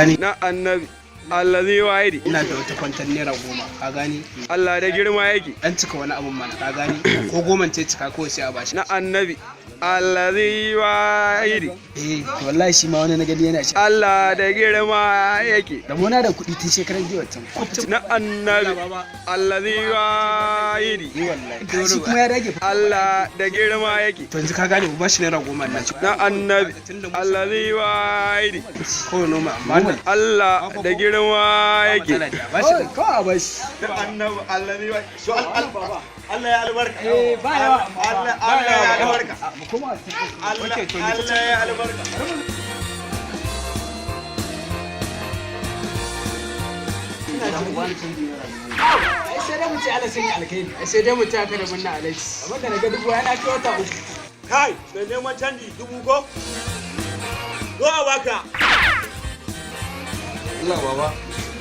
Na annabi allazi wahidi. Ina da wata kwantar ₦10, ka gani? Allah da girma yake. Dan cika wani abun mana, ka gani? Ko goman ce cika kawai sai a bashi. Na annabi allazi wahidi. Eh, to wallahi shi ma wani na gani yana shi. Allah da girma yake. Rabona da kuɗi tun shekaran jiya wancan. Na annabi allazi wahidi. Ni wallahi. Shi kuma ya dage fa. Allah da girma yake. To yanzu ka gane, mu bashi ₦10 nan. Na annabi allazi wahidi. Kawai noma amma nan Allah da girma yake. matsala dai, a bashi. Kawai kawai a bashi. Na annabi allazi wahidi. Allah ya albarka. Eh, ba yawa. Allah Allah ya albarka. Mu koma. Allah Allah ya albarka. Ai sai dai mu ce Allah sanya alkhairi. Ai sai dai mu ta kada munna alaji. Amma da naga dubu yana kai wata 3. Kai, mai neman canji dubu ko? Zo a baka. Allah baba.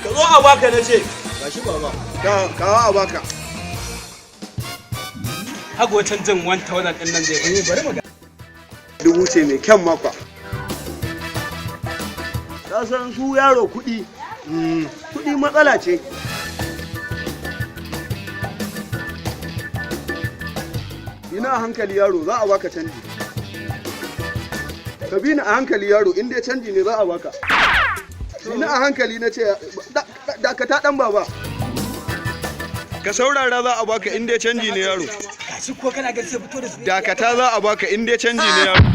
Ka zo a baka na ce. Gashi baba. Kawo a baka. Hago canjin 1000 din nan zai Eh, bari mu ga. Dubu ce mai kyan makwa. Ka san su yaro kuɗi. Kuɗi matsala ce. Ina a hankali yaro, za a baka canji. Ka bi ni a hankali yaro, in dai canji ne za a baka. Ina a hankali na ce, dakata dan baba. Ka saurara, za a baka in dai canji ne yaro. Gashi ko kana ga sai fito da su. Dakata, za a baka in dai canji ne yaro.